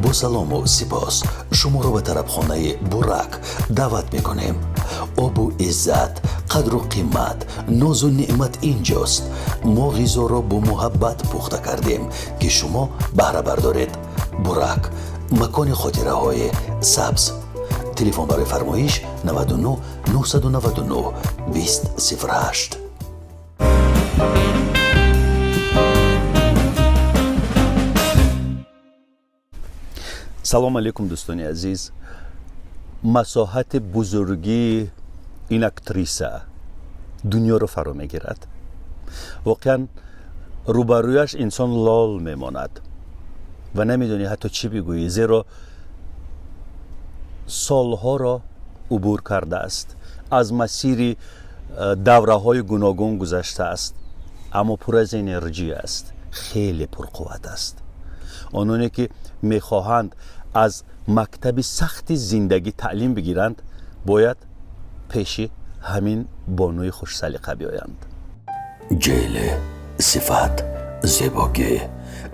Бо салому сипос шуморо ба тарабхонаи «Бурак» даъват мекунем. Обу иззат, қадру қимат, нозу неъмат инҷост. Мо ғизоро бо муҳаббат пухта кардем, ки шумо баҳра бардоред. «Бурак», макони хотираҳои сабз. Телефон барои фармоиш: 99 999 20 08. Салом алейкум, дӯстони азиз. Масоҳати бузургии ин актриса дунёро фаро мегирад. Воқеан, рӯбарӯяш инсон лол мемонад ва намедонӣ ҳатто чӣ бигӯӣ, зеро солҳоро убур кардааст, аз масири давраҳои гуногун гузаштааст, аммо пур аз энерҷӣ аст, хеле пурқувват аст. Ононе ки мехоҳанд аз мактаби сахти зиндагӣ таълим бигиранд, бояд пеши ҳамин бонуи хушсалиқа биёянд. Ҷеле, сифат, зебогӣ,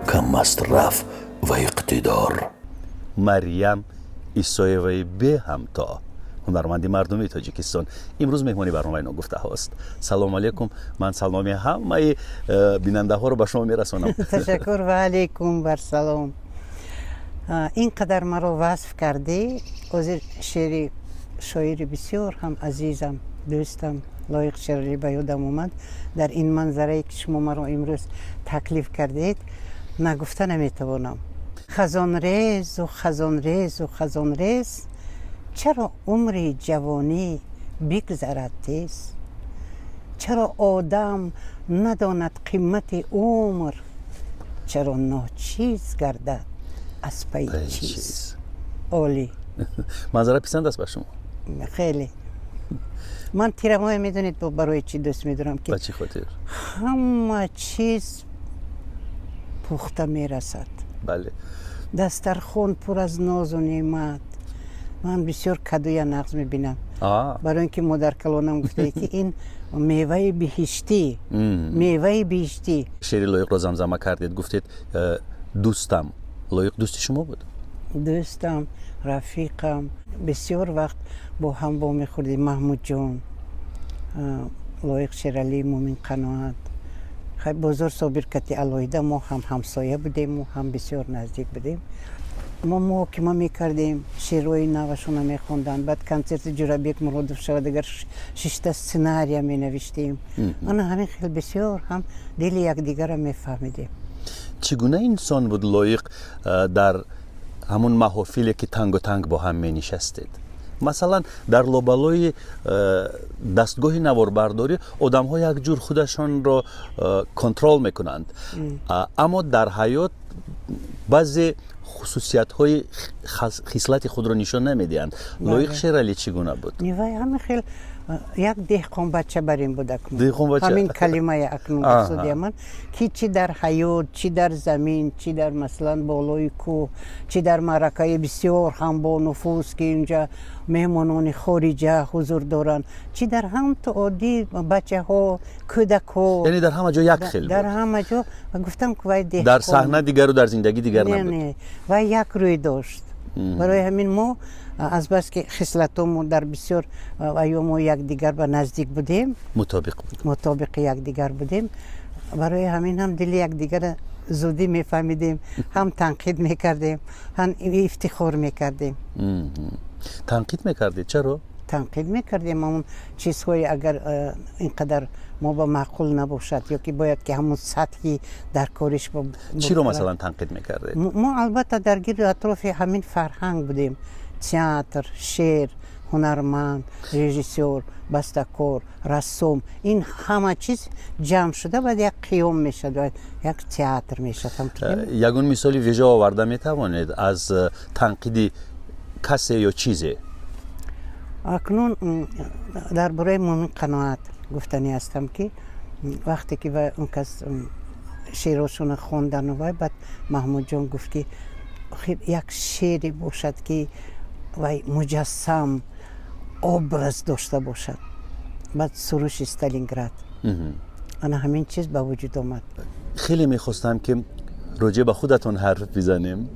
каммасраф ва иқтидор. Марьям Исоеваи беҳамто, ҳунарманди мардумии Тоҷикистон, имрӯз меҳмони барномаи «Ногуфтаҳост». Салому алейкум, ман саломи ҳамаи бинандаҳоро ба шумо мерасонам. Ташаккур, ва алейкум бар салом. Ин қадар маро васф кардӣ, ҳозир шеъри шоири бисёр ҳам азизам, дӯстам Лоиқ Шералӣ ба ёдам омад. Дар ин манзарае ки шумо маро имрӯз таклиф кардед, нагуфта наметавонам: хазонрезу хазонрезу хазонрез, чаро умри ҷавонӣ бигзарад тез? Чаро одам надонад қимати умр? Чаро ночиз гардад аз пайи чиз? Олӣ. Манзара писанд аст ба шумо? Хеле. Ман тирамоя, медонед, барои чӣ дӯст медорам? Ки Ба чӣ хотир? ҳама чиз пухта мерасад. Дастархон пур аз нозу неъмат. Ман бисёр кадуя нағз мебинам, барои ин ки модаркалонам гуфтае, ки ин меваи биҳиштӣ, меваи биҳиштӣ. Шеъри Лоиқро замзама кардед, гуфтед дӯстам. Лоиқ дӯсти шумо буд? Дӯстам, рафиқам. Бисёр вақт бо ҳам вомехӯрдем. Маҳмудҷон, Лоиқ Шералӣ, Мумин Қаноат, Бозор Собир кати алоҳида мо ҳам ҳамсоя будему ҳам бисёр наздик будем. Мо муҳокима мекардем, шеърҳои навашона мехонданд, баъд консерти Ҷурабек Муродов шавад, агар шишта сценария менавиштем. Ана ҳамин хел бисёр ҳам дили якдигарро мефаҳмидем. Чӣ гуна инсон буд Лоиқ дар ҳамун маҳофиле, ки тангу танг бо ҳам менишастед? Масалан, дар лобалои дастгоҳи наворбардорӣ одамҳо як ҷур худашонро контрол мекунанд, аммо дар ҳаёт баъзе хусусиятҳои хислати худро нишон намедиҳанд. Лоиқ Шералӣ чӣ гуна буд? Вай ҳамин хел як деҳқонбача бар ин буд акнун. Ҳамин калимаи акнун гуфтодия ман, ки чӣ дар ҳаёт, чӣ дар замин, чӣ дар, масалан, болои кӯҳ, чӣ дар маъракаи бисёр ҳам бонуфуз, ки инҷа меҳмонони хориҷа ҳузур доранд, чӣ дар ҳамту оддӣ бачаҳо, кӯдакҳо. Яъне дар ҳама ҷо як хел? Дар ҳама ҷо, гуфтам, ки вай Дар саҳна дигару дар зиндагӣ дигар набуд? Вай як рӯй дошт. Барои ҳамин мо азбаски хислатҳомо дар бисёр айёмо якдигар ба наздик будем. Мутобиқ буд. Мутобиқи якдигар будем. Барои ҳамин ҳам дили якдигарро зудӣ мефаҳмидем, ҳам танқид мекардем, ҳам ифтихор мекардем. Танқид мекардед? Чаро? Танқид мекардем ҳамон чизҳое, агар ин қадар мо ба маъқул набошад ё ки бояд ки ҳамон сатҳи дар кориш. Чиро, масалан, танқид мекардед? Мо албатта дар гирду атрофи ҳамин фарҳанг будем: театр, шеър, ҳунарманд, режиссёр, бастакор, рассом. Ин ҳама чиз ҷамъ шуда, баъд як қиём мешавад, як театр мешавад. Ягон мисоли вежа оварда метавонед аз танқиди касе ё чизе? Акнун дар бораи Мумин Қаноат гуфтанӣ ҳастам, ки вақте ки он кас шеърҳошона хондану вай, баъд Маҳмудҷон гуфт, ки як шеъре бошад, ки вай муҷассам образ дошта бошад. Баъд «Суруши Сталинград», ана ҳамин чиз ба вуҷуд омад. Хеле мехостам, ки роҷеъ ба худатон ҳарф бизанем.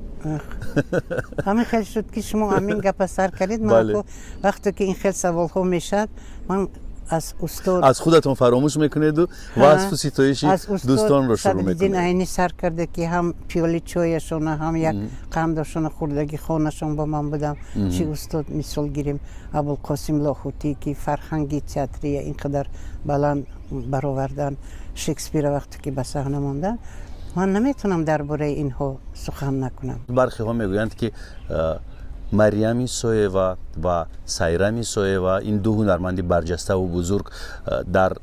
Ҳамин хел шуд, ки шумо ҳамин гапа сар кардед. Ман вақте ки ин хел саволҳо мешавад, ман аз устод Аз худатон фаромӯш мекунеду васфу ситоиши дӯстонро шурӯъ мекунед. Айнӣ сар карда, ки ҳам пиёли чояшона, ҳам як қандашона хӯрдаги, хонашон ба ман будам. Чи устод, мисол гирем, Абулқосим Лоҳутӣ, ки фарҳанги театрия ин қадар баланд баровардан, Шекспира вақте ки ба саҳна мондан, ман наметавонам дар бораи инҳо сухан накунам. Бархеҳо мегӯянд, ки Марьям Исоева ва Сайрам Исоева, ин ду ҳунарманди барҷаставу бузург, дар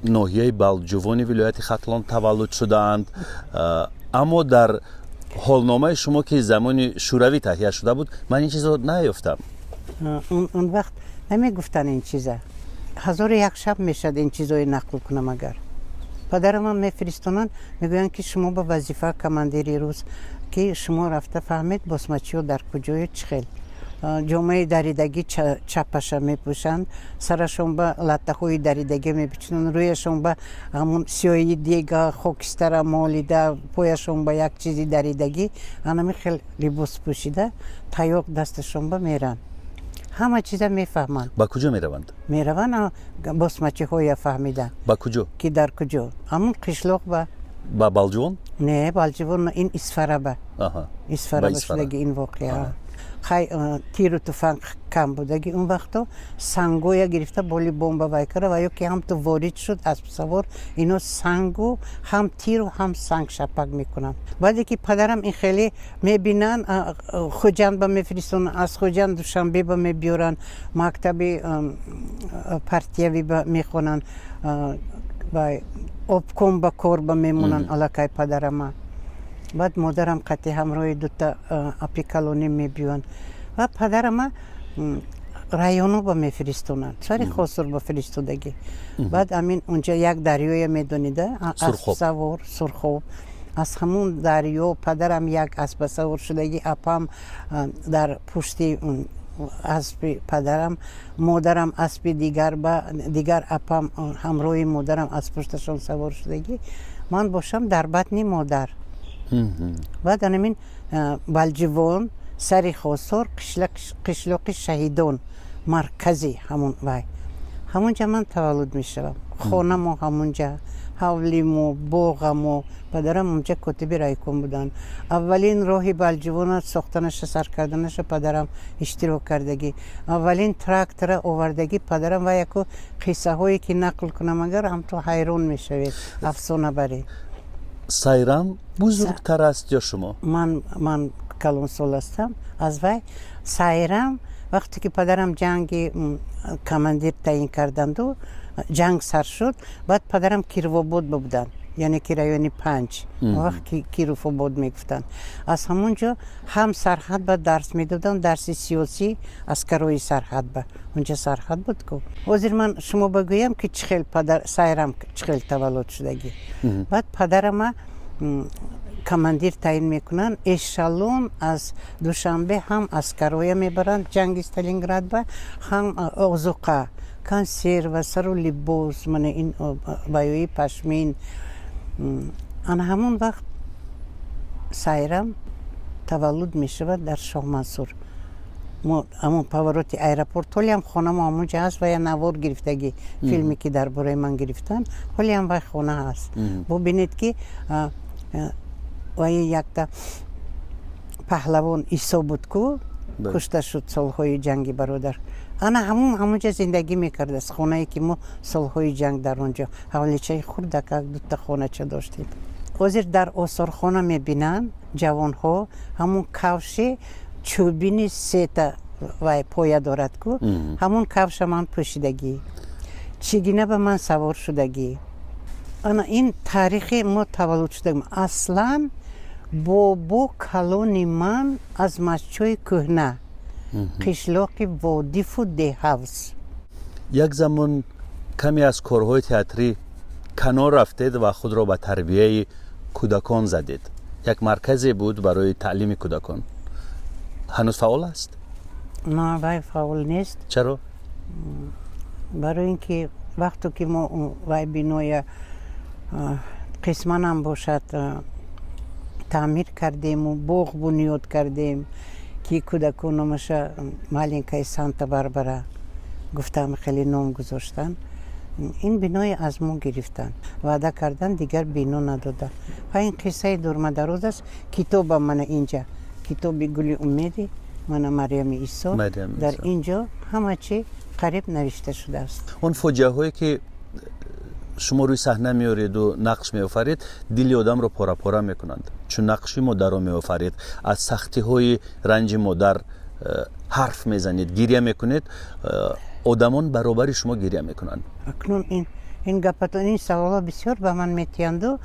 ноҳияи Балҷувони вилояти Хатлон таваллуд шудаанд, аммо дар ҳолномаи шумо, ки замони Шӯравӣ таҳия шуда буд, ман ин чизро наёфтам. Он вақт намегуфтанд ин чиза. Ҳазору як шаб мешавад ин чизое нақл кунам. Агар падарамам мефиристонанд, мегӯянд, ки шумо ба вазифа командири рус, ки шумо рафта фаҳмед, босмачиҳо дар куҷою чӣ хел ҷомаи даридагӣ чапаша мепӯшанд, сарашон ба латтаҳои даридагӣ мепечонанд, рӯяшон ба ҳамун сиёҳии дега хокистара молида, пояшон ба як чизи даридагӣ, анами хел либос пӯшида, таёқ дасташон ба меранд, ҳама чиза мефаҳманд. Ба куҷо мераванд? Мераванд босмачиҳоя фаҳмида. Ба куҷо? Ки дар куҷо, ҳамун қишлоқ ба. Ба Балҷувон? Не, Балҷувон, ин Исфараба. Исфараба шудаги ин воқеа. Хай, тиру туфанг кам будаги он вақто, сангоя гирифта, боли бомба вай кара ва ё ки ҳам ту ворид шуд аспсавор, ино сангу ҳам тиру ҳам санг шапак мекунанд. Баъде ки падарам ин хеле мебинанд, Хуҷанд ба мефиристонанд, аз Хуҷанд Душанбе ба мебиёранд, мактаби партиявӣ ба мехонанд, обком ба кор ба мемонанд аллакай падарама. Баъд модарам қатъи ҳамроҳи дута апи калонӣ мебиёянд ва падарама районо ба мефиристонанд, сари Хосур ба фиристодагӣ. Баъд амин унҷа як дарёя медонида, аспсавор, Сурхоб, аз ҳамун дарё падарам як аспасавор шудагӣ, апам дар пушти аспи падарам, модарам аспи дигар, ба дигар апам ҳамроҳи модарам аз пушташон савор шудагӣ, ман бошам дар батни модар. Баъд анамин Балҷивон, сари Хосор, қишлоқи Шаҳидон, маркази ҳамун вай, ҳамунҷа ман таваллуд мешавам. Хонамо ҳамунҷа, ҳавлимо, боғамо. Падарам унҷа котиби райком буданд. Аввалин роҳи Балҷивона сохтанаша, сар карданаша падарам иштирок кардагӣ, аввалин трактора овардагӣ падарам. Ва яку қиссаҳое ки нақл кунам агар, ҳамту ҳайрон мешавед, афсона баред. Сайрам бузургтар аст ё шумо? Ман калонсол ҳастам аз вай. Сайрам вақте ки падарам ҷанги командир таъин карданду, ҷанг сар шуд, баъд падарам Кировобод буданд, яъне ки райони панҷ, он вақт Кировобод мегуфтанд. Аз ҳамон ҷо ҳам сарҳад ба дарс медоданд, дарси сиёсӣ аскарои сарҳад ба. Унҷа сарҳад буд ку. Ҳозир ман шумо бигӯям, ки чӣ хел падар Сайрам чӣ хел таваллуд шудагӣ. Баъд падарама командир таъин мекунанд, эшалон аз Душанбе ҳам аскароя мебаранд ҷанги Сталинград ба, ҳам озуқа, консерва, сару либос, мана ин баёи пашмин. Ана ҳамон вақт Сайрам таваллуд мешавад дар Шоҳмансур. Мо ҳамон повороти аэропорт, ҳолиам хонамо ҳамонҷа ҳаст ва я навор гирифтагӣ, филме ки дар бораи ман гирифтанд, ҳолиам вай хона ҳаст. Бубинед, ки вай якта паҳлавон Исо буд ку, кушта шуд солҳои ҷанги бародар, ана ҳамун ҳамонҷа зиндагӣ мекардааст, хонае ки мо солҳои ҷанг дар он ҷо ҳавличаи хурдакак, дута хонача доштем. Ҳозир дар осорхона мебинанд ҷавонҳо, ҳамун кавши чӯбини сета вай поя дорад ку, ҳамун кавша ман пӯшидагӣ, чигина ба ман савор шудагӣ. Ана ин таърихи мо таваллуд шудагим. Аслан бобо калони ман аз Мастчои Кӯҳна, қишлоқи Водифу Деҳавз. Як замон каме аз корҳои театрӣ канор рафтед ва худро ба тарбияи кӯдакон задед. Як марказе буд барои таълими кӯдакон, ҳанӯз фаъол аст? На, вай фаъол нест. Чаро? Барои ин ки вақто ки мо вай биноя қисманам бошад. Таъмир кардему, боғ бунёд кардем, ки кӯдако номаша «Маленькая Санта Барбара» гуфтам, хеле ном гузоштанд. Ин биное аз мо гирифтанд, ваъда кардан, дигар бино надоданд. Ва ин қиссаи дурмадароз аст. Китобам мана инҷа, китоби «Гули умеди» мана, Марьями Исо, дар ин ҷо ҳама чи қариб навишта шудааст. Он фоҷиаҳое, ки шумо рӯи саҳна меореду нақш меофаред, дили одамро пора-пора мекунанд, чун нақши модарро меофаред, аз сахтиҳои ранҷи модар ҳарф мезанед, гиря мекунед, одамон баробари шумо гиря мекунанд. Акнун ин гапатон, ин саволҳо бисёр ба ман метиҳанду.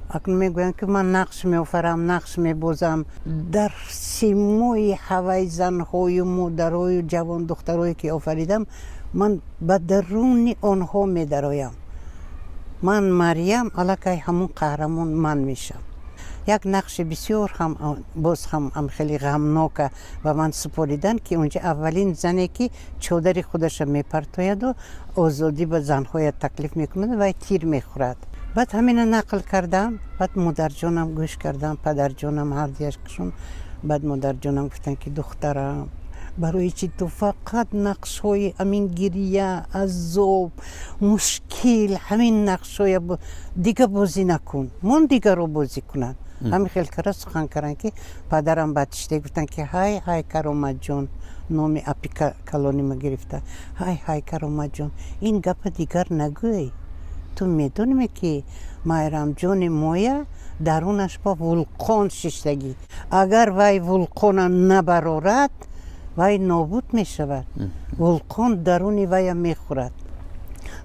Акнун мегӯянд, ки ман нақш меофарам, нақш мебозам. Дар симои ҳавай занҳою модарою ҷавондухтарое, ки офаридам, ман ба даруни онҳо медароям. Ман Марьям, аллакай ҳамун қаҳрамон ман мешавам. Як нақши бисёр ҳам, боз ҳам хеле ғамнока ба ман супориданд, ки онҷа аввалин зане, ки чодари худаша мепартояду озодӣ ба занҳоя таклиф мекунад, вай тир мехӯрад. Баъд ҳамина нақл кардам, баъд модарҷонам гӯш кардам, падарҷонам, ҳардуяшон. Баъд модарҷонам гуфтанд, ки: «Духтарам, барои чи ту фақат нақшҳои ҳамин гиря, азоб, мушкил, ҳамин нақшҳоя дига бозӣ накун, мон дигарро бозӣ кунанд?» Ҳамин хел кара сухан карданд, ки падарам баъд шида гуфтанд, ки: «Ҳай, ҳай, Кароматҷон», номи апи калонима гирифта, «ҳай, ҳай, Кароматҷон, ин гапа дигар нагӯй. Ту медонӣ, ки Майрамҷони моя дарунаш ба вулқон шиштагӣ. Агар вай вулқона набарорад, вай нобуд мешавад, вулқон даруни вая мехӯрад».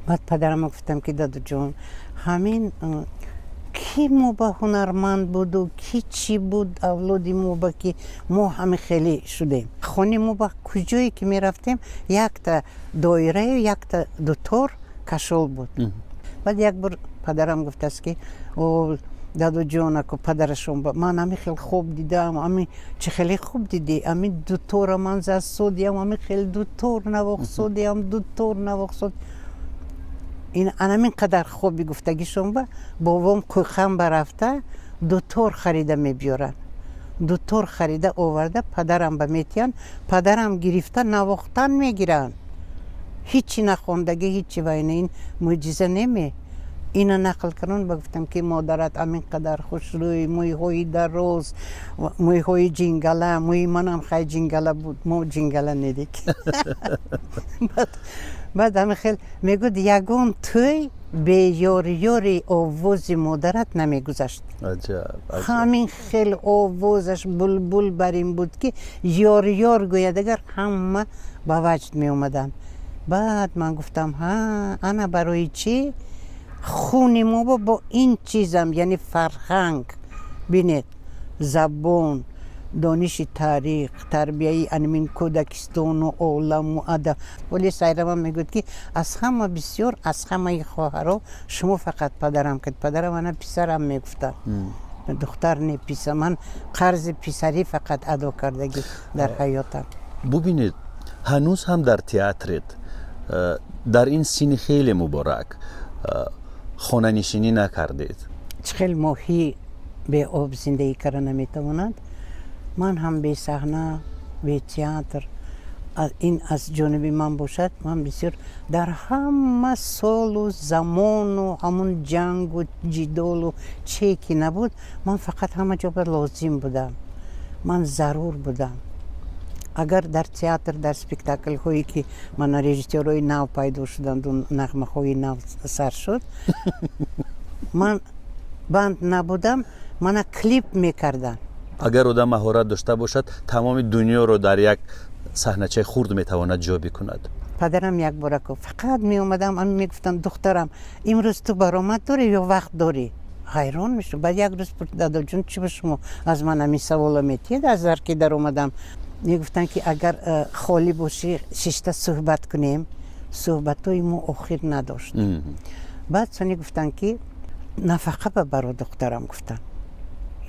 Баъд падарама гуфтам, ки: «Дадуҷон, ҳамин ки мо ба ҳунарманд буду, ки чӣ буд авлоди мо ба, ки мо ҳами хеле шудем? Хони мо ба куҷое ки мерафтем, якта доираю якта дутор, кашол буд». Баъд як бор падарам гуфтааст, ки: «О, дадуҷонаку, падарашон ба ман ҳами хел хоб дидам». «Ами чӣ хеле хуб дидӣ?» «Ами дутора ман засодиям, ами хел дутор навохсодиям, дутор навохсод». Ин анамин қадар хоби гуфтагишон ба бобом Кӯхан барафта, дутор харида мебиёранд. Дутор харида оварда, падарам ба метиҳанд. Падарам гирифта, навохтан мегиранд. Ҳичи нахондагӣ, ҳичи вайна. Ин мӯъҷиза неме? Ина нақл кардам, ба гуфтам, ки модарат амин қадар хушрӯй, мӯйҳои дароз, мӯйҳои ҷингала, мӯи манам хай ҷингала буд, мо ҷингала недик. Баъд ҳамин хел мегӯд, ягон тӯй бе ёрёри овози модарат намегузашт. Ҳамин хел овозаш булбул бар ин буд, ки ёрёр гӯяд, агар ҳама ба ваҷд меомаданд. Баъд ман гуфтам: «Ҳа, ана барои чӣ хуни мо бо ин чизам, яъне фарҳанг, бинед, забон, дониши таърих, тарбияи анмин кӯдакистону оламу адаб». Вале сайрамам мегӯяд, ки аз ҳама бисёр, аз ҳамаи хоҳаро шумо фақат падарам кад. Падарам ана писарам мегуфтанд, духтар не, писар. Ман қарзи писарӣ фақат адо кардагӣ дар ҳаётам. Бубинед, ҳанӯз ҳам дар театред, дар ин синни хеле муборак хонанишинӣ накардед. Чӣ хел моҳӣ беоб зиндагӣ карда наметавонад, ман ҳам бе саҳна, бе театр. Ин аз ҷониби ман бошад. Ман бисёр дар ҳама солу замону ҳамун ҷангу ҷидолу че ки набуд, ман фақат ҳама ҷо ба лозим будам, ман зарур будам. Агар дар театр, дар спектаклҳое, ки мана режиссёрҳои нав пайдо шуданду нағмаҳои нав сар шуд, ман банд набудам, мана клип мекарданд. Агар одам маҳорат дошта бошад, тамоми дунёро дар як саҳначаи хурд метавонад ҷо бикунад. Падарам як бора фақат меомадам, ами мегуфтам: «Духтарам, имрӯз ту баромад дорӣ ё вақт дорӣ?» Ҳайрон мешудам. Баъд як рӯз: «Дадаҷон, чӣ ба шумо аз ман ҳамин савола метиҳед?» Аз дар ки даромадам, мегуфтанд, ки агар холӣ бошӣ, шишта суҳбат кунем. Суҳбатҳои мо охир надошт. Баъд сони гуфтанд, ки нафақа ба баро, духтарам, гуфтанд.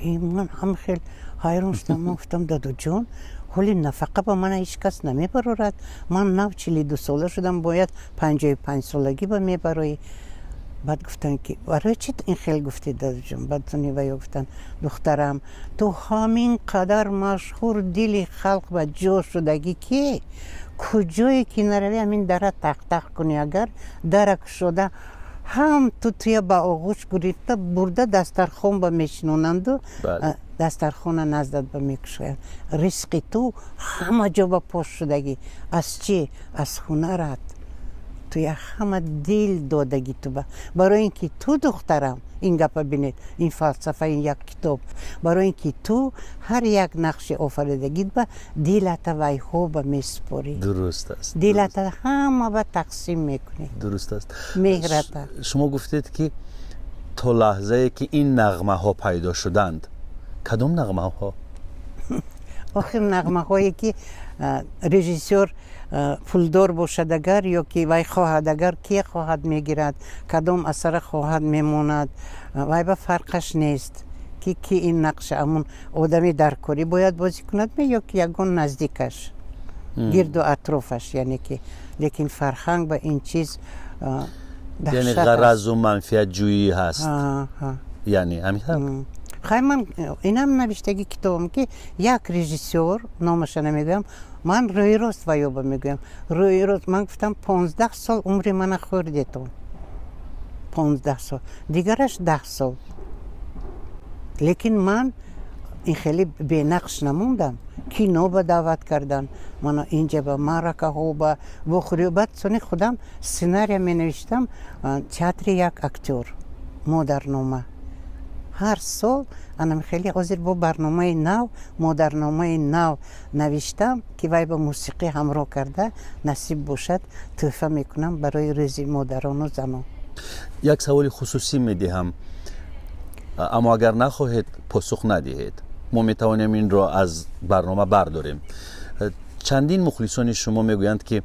Ман ҳам хел ҳайрон шудам. Ман гуфтам: «Дадоҷон, ҳоли нафақа ба мана ҳеҷ кас намебарорад. Ман нав 42 сола шудам, бояд 55 солагӣ ба мебароӣ». Баъд гуфтанд, ки барои чи ин хел гуфтӣ, дадаҷон? Баъд зани ваё гуфтанд: «Духтарам, ту ҳамин қадар машҳур, дили халқ ба ҷо шудагӣ, ки куҷое ки наравӣ, ҳамин дара тақ-тақ кунӣ, агар дара кушода, ҳам ту туя ба оғӯш гирифта бурда дастархон ба мешинонанду дастархона наздат ба мекушоянд. Ризқи ту ҳама ҷо ба пош шудагӣ. Аз чӣ? Аз ҳунарат. Туя ҳама дил додагӣ ту ба. Барои ин ки ту, духтарам, ин гапа бинед, ин фалсафа, ин як китоб, барои ин ки ту ҳар як нақши офаридагит ба дилата вайҳо ба месупорӣ.» Дуруст аст. Дилата ҳама ба тақсим мекунӣ. Дуруст аст. Меҳрата. Шумо гуфтед, ки то лаҳзае ки ин нағмаҳо пайдо шуданд. Кадом нағмаҳо? Охир нағмаҳое ки режиссёр пулдор бошад агар, ё ки вай хоҳад агар, кие хоҳад мегирад, кадом асара хоҳад мемонад, вай ба фарқаш нест, ки ки ин нақша ҳамун одами даркорӣ бояд бозӣ кунад ме ё ки ягон наздикаш, гирду атрофаш, яъне ки. Лекин фарҳанг ба ин чиз яъне ғаразу манфиатҷӯӣ ҳаст, яъне ҳамин. Хай, ман инам навиштаги китобам, ки як режиссёр, номаша намегӯям, ман рӯи рост ваёба мегӯям, рӯи рост ман гуфтам: «15 сол умри мана хӯрдетон, 15 сол, дигараш 10 сол. Лекин ман ин хеле бенақш намондам. Кино ба даъват кардан мана, инҷа ба маъракаҳо, ба вохӯри. Баъд сони худам сценария менавиштам, театри як актёр, модарнома ҳар сол анам хеле. Ҳозир бо барномаи нав, модарномаи нав навиштам, ки вай ба мусиқӣ ҳамроҳ карда, насиб бошад, тӯҳфа мекунам барои рӯзи модарону занон.» Як саволи хусусӣ медиҳам, аммо агар нахоҳед посух надиҳед, мо метавонем инро аз барнома бардорем. Чандин мухлисони шумо мегӯянд, ки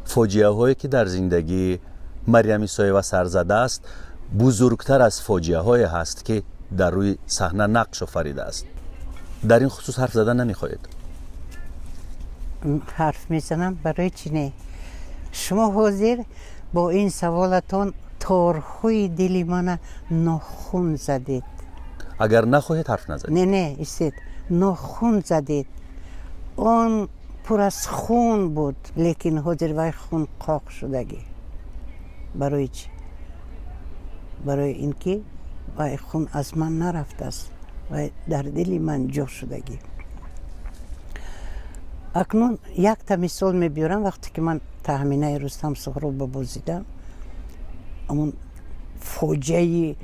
фоҷиаҳое ки дар зиндагии Марьям Исоева сар задааст, бузургтар аз фоҷиаҳое ҳаст, ки дар рӯи саҳна нақш офаридааст. Дар ин хусус ҳарф зада намехоҳед? Ҳарф мезанам, барои чӣ не? Шумо ҳозир бо ин саволатон торҳои дили мана нохун задед. Агар нахоҳед, ҳарф назанед. Не, не, истед. Нохун задед. Он пур аз хун буд, лекин ҳозир вай хун қоқ шудагӣ. Барои чӣ? Барои ин ки вай хун аз ман нарафтааст, вай дар дили ман ҷо шудагӣ. Акнун якта мисол мебиёрам. Вақте ки ман Таҳминаи Рустам Суҳроб бозидам, ҳамун фоҷиаи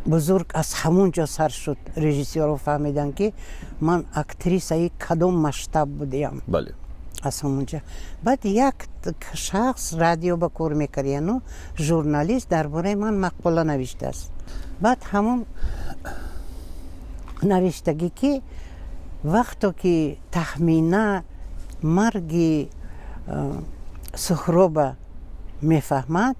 бузург аз ҳамун ҷо сар шуд. Режиссёрҳо фаҳмиданд, ки ман актрисаи кадом масштаб будиам. Аз ҳамунҷа баъд як шахс радио ба кор мекард, яну журналист, дар бораи ман мақола навиштааст. Баъд ҳамун навиштагӣ, ки вақто ки Таҳмина марги Суҳроба мефаҳмад,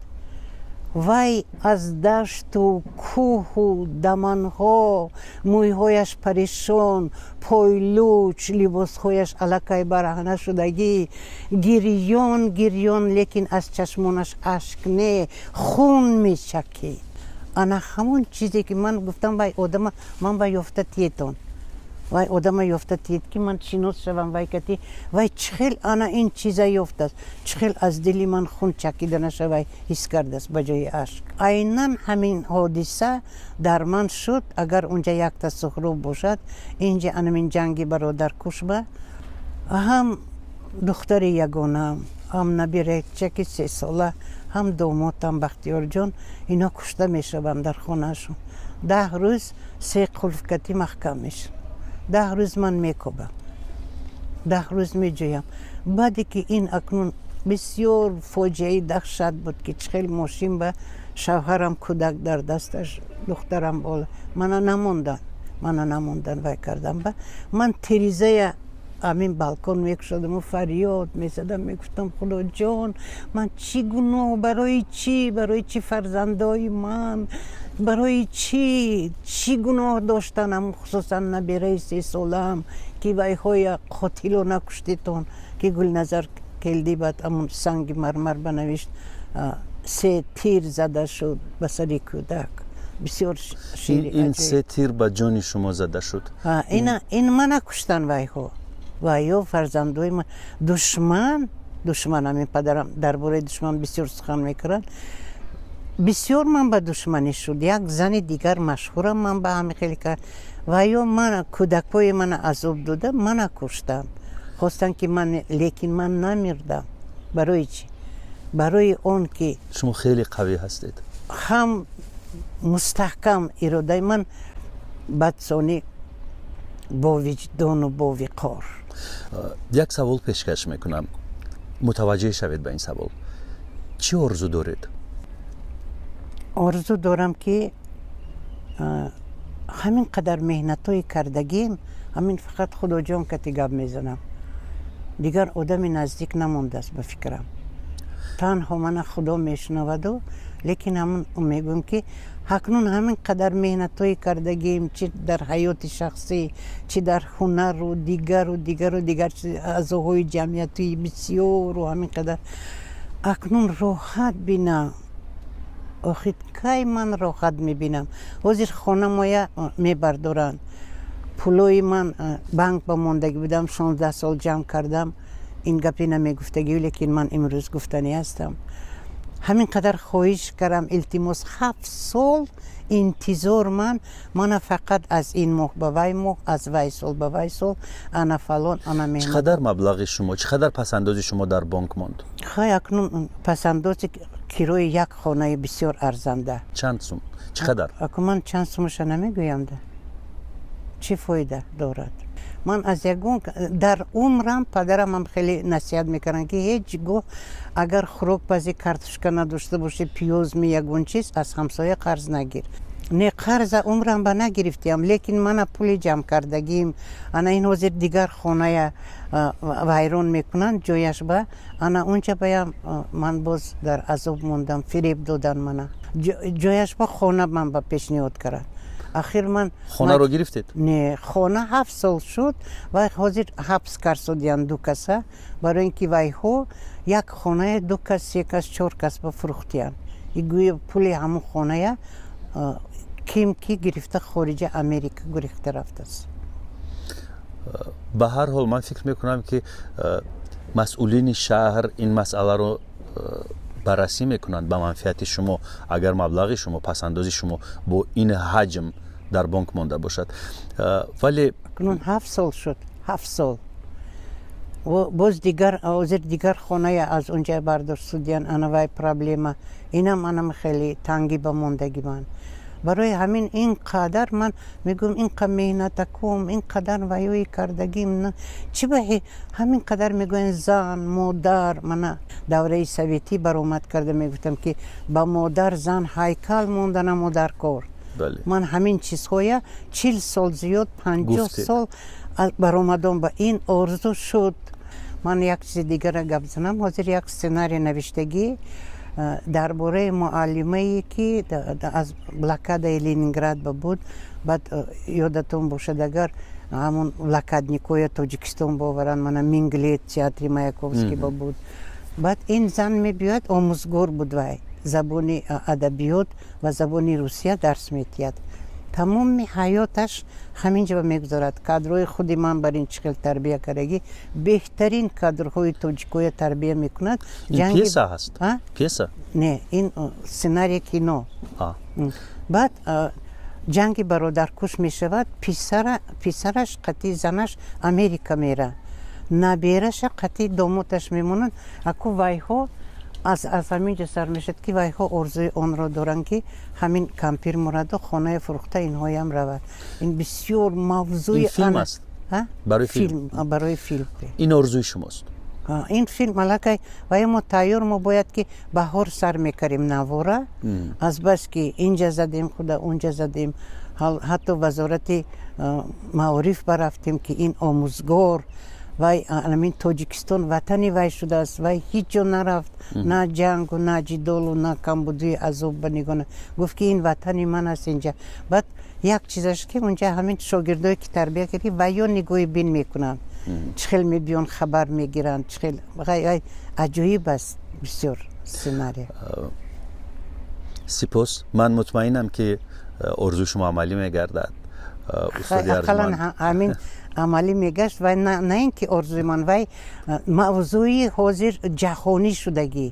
вай аз дашту кӯҳу даманҳо, мӯйҳояш парешон, пойлуч, либосҳояш аллакай бараҳна шудагӣ, гирён гирён, лекин аз чашмонаш ашк не, хун мечакид. Ана ҳамон чизе ки ман гуфтам: «Вай одама ман ба ёфта тиетон, вай одама ёфта тиед, ки ман шинос шавам вай кати, вай чӣ хел ана ин чиза ёфтааст, чӣ хел аз дили ман хун чакиданаша вай ҳис кардааст ба ҷои ашк». Айнан ҳамин ҳодиса дар ман шуд. Агар унҷа якта Суҳроб бошад, инҷа анамин ҷанги бародаркушба ҳам духтари ягонаам, ҳам набирачаки 3сола, ҳам домотам Бахтиёрҷон, ино кушта мешаванд дар хонаашон. 10 рӯз се қулфкатӣ маҳкам мешаванд. 10 рӯз ман мекобам, 10 рӯз меҷӯям. Баъде ки ин акнун бисёр фоҷиаи даҳшат буд, ки чӣ хел мошин ба шавҳарам, кӯдак дар дасташ, духтарам бола, мана намондан, мана намондан, вай кардам ба ман тирезая ҳамин балкон мекушодаму фарёд мезадам, мегуфтам: «Худоҷон, ман чӣ гуноҳ, барои чӣ, барои чӣ фарзандои ман, барои чӣ, чӣ гуноҳ доштанам, хусусан набираи 3солаам, ки вайҳоя қотило накуштетон?» Ки Гулназар Келдӣ баъд ҳамун санги мармар банавишт. Се тир зада шуд ба сари кӯдак. Бисёр шеъри Ин се тир ба ҷони шумо зада шуд. Ин мана куштан вайҳо, вайё фарзандои ман. Душман, душман. Ҳамин падарам дар бораи душман бисёр сухан мекунад. Бисёр ман ба душманӣ шуд. Як зани дигар машҳурам ман ба ҳами хеле кард. Вайё мана, кӯдакҳои мана азоб дода, мана куштанд. Хостанд, ки ман, лекин ман намирдам. Барои чӣ? Барои он ки Шумо хеле қавӣ ҳастед. Ҳам мустаҳкам иродаи ман, бадсонӣ бо виҷдону бо виқор. Як савол пешкаш мекунам, мутаваҷҷеҳ шавед ба ин савол. Чӣ орзу доред? Орзу дорам, ки ҳамин қадар меҳнатҳои кардагим, ҳамин фақат Худоҷон кати гап мезанам, дигар одами наздик намондааст ба фикрам. Танҳо мана Худо мешунаваду, лекин ҳамун мегӯям, ки ҳакнун ҳамин қадар меҳнатҳои кардагим, чи дар ҳаёти шахсӣ, чи дар ҳунару дигару дигару дигар аъзоҳои ҷамъиятии бисёру, ҳамин қадар акнун роҳат бинам. Охир кай ман роҳат мебинам? Ҳозир хонамоя мебардоранд. Пулои ман банк ба мондагӣ будам, 16 сол ҷамъ кардам. Ин гапи намегуфтагӣ, лекин ман имрӯз гуфтанӣ ҳастам. Ҳамин қадар хоҳиш кардам, илтимос, 7 сол интизор. Ман мана фақат аз ин моҳ ба вай моҳ, аз вай сол ба вай сол, ана фалон, ана Чӣ қадар маблағи шумо, чӣ қадар пасандози шумо дар бонк монд? Хай, акнун пасандози кирои як хонаи бисёр арзанда. Чанд сум, чӣ қадар? Аку ман чанд сумаша намегӯямда, чӣ фоида дорад? Ман аз ягон дар умрам, падарамам хеле насиҳат мекарданд, ки ҳеҷ гоҳ агар хӯрокпазӣ картошка надошта бошӣ, пиёзми, ягон чиз, аз ҳамсоя қарз нагир. Не, қарза умрам ба нагирифтиам, лекин мана пули ҷамъ кардагим. Ана ин ҳозир дигар хоная вайрон мекунанд, ҷояш ба ана унҷа баям ман боз дар азоб мондам. Фиреб додан мана, ҷояш ба хона ман ба пешниҳод кард. Ахир ман Хонаро гирифтед? Не, хона 7 сол шуд ва ҳозир ҳабс карсодиянд ду каса, барои ин ки вайҳо як хонае ду кас, се кас, чор кас ба фурӯхтиянд. Гӯё пули ҳамун хоная ким ки гирифта, хориҷа, Америка гурехта рафтааст. Ба ҳар ҳол, ман фикр мекунам, ки масъулини шаҳр ин масъаларо баррасӣ мекунанд ба манфиати шумо, агар маблағи шумо, пасандози шумо бо ин ҳаҷм дар бонк монда бошад, вале Акнун 7 сол шуд, 7 сол. Боз дигар ҳозир дигар хоная аз унҷа бардошт судиян. Ана вай проблема, инам анам хеле тангӣ ба мондагӣ ман. Барои ҳамин ин қадар ман мегӯям, ин қа меҳнатакум, ин қадар ваёи кардагим, чӣ ба ҳамин қадар мегӯянд зан, модар. Мана давраи советӣ баромад карда мегуфтам, ки ба модар, зан ҳайкал монданамо кор. Ман ҳамин чизҳоя 40 сол зиёд, 50 сол баромадом, ба ин орзу шуд. Ман як чизи дигара гап занам. Ҳозир як сценарий навиштагӣ дар бораи муаллимае, ки аз блокадаи Ленинград ба буд. Баъд ёдатон бошад, агар ҳамун блокадникоя Тоҷикистон боваранд, мана Минглет, театри Маяковский ба буд. Баъд ин зан мебиёяд, омӯзгор буд, вай забони адабиёт ва забони русия дарс метиҳад. Тамоми ҳаёташ ҳамин ҷо мегузорад. Кадрҳои худи ман бар ин чӣ хел тарбия кардагӣ, беҳтарин кадрҳои тоҷикоя тарбия мекунад. Пьеса ҳаст, пьеса? Не, ин сценария кино. Баъд ҷанги бародаркуш мешавад. Писараш қатъи занаш Америка мера, набераша қатъи домоташ мемонанд. Аку вайҳо аз ҳамин ҷо сар мешавад, ки вайҳо орзуи онро доранд, ки ҳамин кампир мураду, хонаи фурӯхта, инҳоям равад. Ин бисёр мавзӯи Филм аст? Барои филм, барои филм. Ин орзуи шумост? Ин филм аллакай вая мо тайёр. Мо бояд ки баҳор сар мекардем навора. Азбаски инҷа задем, худа унҷа задем, ҳатто Вазорати маориф барафтем, ки ин омӯзгор вай амин Тоҷикистон ватани вай шудааст, вай ҳеҷ ҷо нарафт, на ҷангу, на ҷидолу, на камбудии азоб ба нигоҳ. Гуфт, ки ин ватани ман аст инҷа. Баъд як чизаш, ки унҷа ҳамин шогирдое, ки тарбия кардӣ, вайё нигоҳи бин мекунанд, чӣ хел мебиён, хабар мегиранд, чӣ хел аҷоиб аст бисёр сценария. Сипос. Ман мутмаинам, ки орзуи шумо амалӣ мегардад, устоди Ақаллан арҷманд. Ҳамин амалӣ мегашт. Вай на ин ки орзуи ман, вай мавзӯи ҳозир ҷаҳонӣ шудагӣ,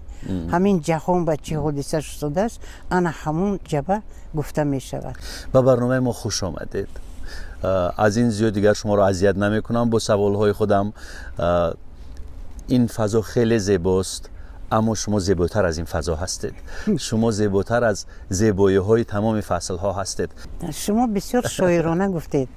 ҳамин ҷаҳон ба чӣ ҳодиса шудааст, ана ҳамун ҷаба гуфта мешавад. Ба барномаи мо хуш омадед. Аз ин зиёд дигар шуморо азият намекунам бо саволҳои худам. Ин фазо хеле зебост, аммо шумо зеботар аз ин фазо ҳастед, шумо зеботар аз зебоиҳои тамоми фаслҳо ҳастед. Шумо бисёр шоирона гуфтед,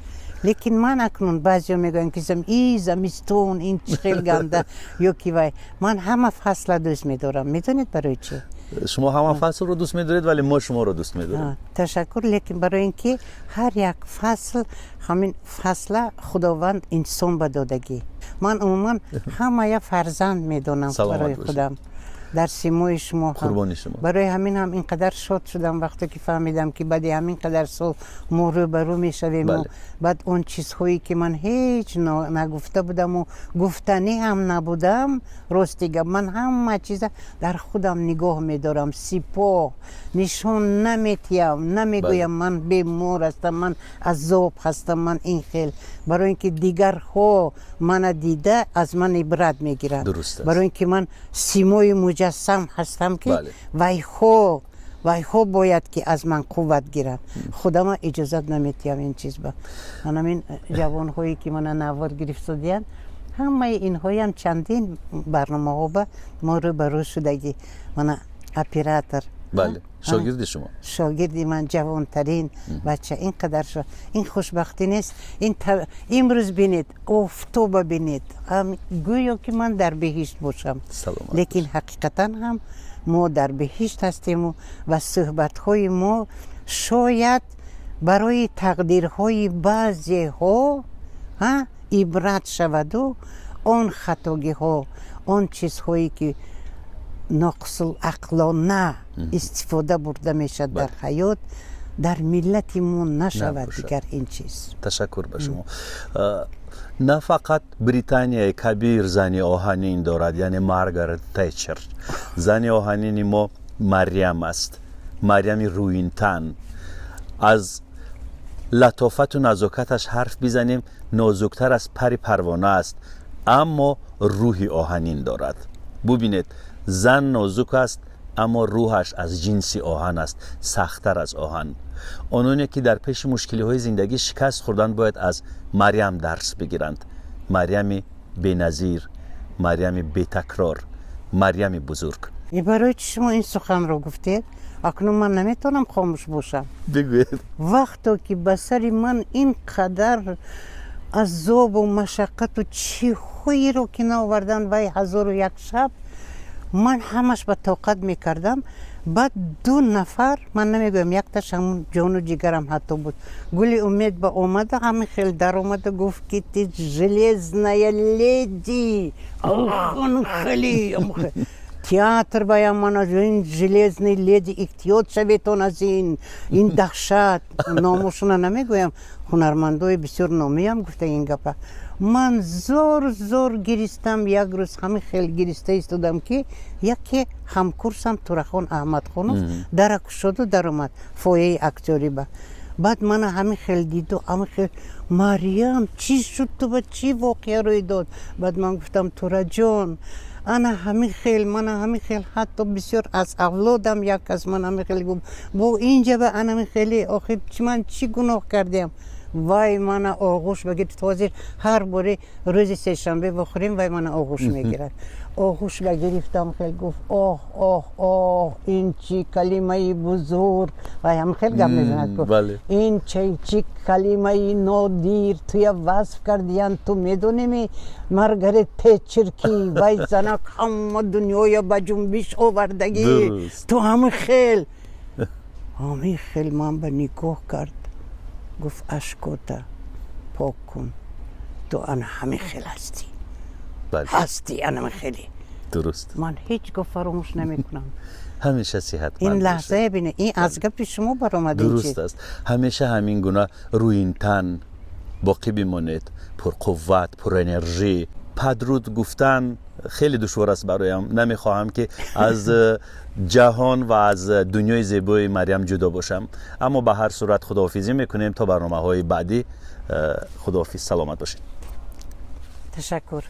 лекин ман акнун баъзеҳо мегӯянд, ки и замистон ин чӣ хел ганда ё ки вай. Ман ҳама фасла дӯст медорам. Медонед, барои чӣ? Шумо ҳама фаслро дӯст медоред, вале мо шуморо дӯст медорем. Ташаккур. Лекин барои ин ки ҳар як фасл, ҳамин фасла Худованд инсон ба додагӣ. Ман умуман ҳамая фарзанд медонам барои худам, дар симои шумо. Қурбони шумо. Барои ҳамин ҳам ин қадар шод шудам, вақте ки фаҳмидам, ки баъди ҳамин қадар сол мо рӯбарӯ мешавему баъд он чизҳое, ки ман ҳеҷ нагуфта будаму гуфтанӣ ҳам набудам. Рости гап, ман ҳама чиза дар худам нигоҳ медорам, сипоҳ нишон наметиҳам, намегӯям, ман бемор ҳастам, ман азоб ҳастам, ман ин хел, барои ин ки дигарҳо мана дида, аз ман ибрат мегиранд, барои ин ки ман симои муҷассам ҳастам, ки вайҳо бояд ки аз ман қувват гиранд. Худама иҷозат наметиҳам ин чиз ба манамин ҷавонҳое, ки мана навор гирифтодиянд, ҳамаи инҳоям чандин барномаҳо ба мо рӯбарӯ шудагӣ. Мана оператор. Бале, шогирди шумо. Шогирди ман, ҷавонтарин бача. Ин қадар ин хушбахтӣ нест. Ин имрӯз бинед, офтоба бинед, гӯё ки ман дар беҳишт бошам, лекин ҳақиқатан ҳам мо дар беҳишт ҳастему ва суҳбатҳои мо шояд барои тақдирҳои баъзеҳо ибрат шаваду он хатогиҳо, он чизҳое, ки ноқсулақлона истифода бурда мешавад дар ҳаёт, дар миллати мо нашавад дигар ин чиз. Ташаккур ба шумо. На фақат Британияи Кабир зани оҳанин дорад, яъне Маргарет Тэтчер. Зани оҳанини мо Марьям аст, Марьями рӯинтан. Аз латофату назокаташ ҳарф бизанем, нозуктар аз пари парвона аст, аммо рӯҳи оҳанин дорад. Бубинед, зан нозук аст, аммо рӯҳаш аз ҷинси оҳан аст, сахттар аз оҳан. Ононе, ки дар пеши мушкилиҳои зиндагӣ шикаст хӯрданд, бояд аз Марьям дарс бигиранд. Марьями беназир, Марьями бетакрор, Марьями бузург. Барои чи шумо ин суханро гуфтед? Акнун ман наметавонам хомӯш бошам. Бигӯед. Вақто ки ба сари ман ин қадар азобу машаққату чиҳоеро ки наовардан, вай ҳазору як шаб ман ҳамаш ба тоқат мекардам. Баъд ду нафар, ман намегӯям, якташ ҳамун ҷону ҷигарам ҳатто буд, Гули Умед ба омада, ҳамин хел даромада, гуфт, ки ты железная леди. Хеле театр баям ман аз ин железный леди эҳтиёт шаветон, аз ин даҳшат. Номошона намегӯям, ҳунармандои бисёр номиям гуфта ин гапа. Ман зор зор гиристам. Як рӯз ҳамин хел гириста истодам, ки яке ҳамкурсам Турахон Аҳмадхонов дара кушоду даромад фояи актёрӣ ба. Баъд мана ҳамин хел диду, ҳамин хел: «Марьям, чӣ шуд? Ту ба чӣ воқеа рӯй дод?» Баъд ман гуфтам: «Тураҷон, ана ҳамин хел, мана ҳамин хел, ҳатто бисёр аз авлодам як кас ман ҳамин хел гуфт, бо инҷа ба ана ҳамин хеле. Охир ман чӣ гуноҳ кардем?» Вай мана оғӯш багирифт. Ҳозир ҳар боре рӯзи сешанбе бохӯрем, вай мана оғӯш мегирад. Оғӯш багирифтам, хел гуфт: «Оҳ, оҳ, оҳ, ин чӣ калимаи бузург!» Вай ҳам хел гап мезанад. Гуфт: «Ин чӣ калимаи нодир, туя васф кардиян! Ту медонеми, Маргарет Тетчер ки вай занак ҳама дунёя ба ҷунбиш овардагӣ, ту ҳамин хел.» Ман ба нигоҳ кард, гуфт: «Ашкота пок кун, ту ана ҳамин хел ҳастӣ, ҳастӣ ана хеле.» Ман ҳеҷ гоҳ фаромӯш намекунам. Ҳамеша сиҳатманд. Ин лаҳзае бине, ин аз гапи шумо баромад. Дуруст аст. Ҳамеша ҳамин гуна рӯинтан боқӣ бимонед, пурқувват, пурэнержӣ. Падруд гуфтан хеле душвор аст бароям. Намехоҳам, ки аз ҷаҳон ва аз дунёи зебои Марьям ҷудо бошам, аммо ба ҳар сурат худоҳофизӣ мекунем то барномаҳои баъдӣ. Худоҳофиз, саломат бошед. Ташаккур.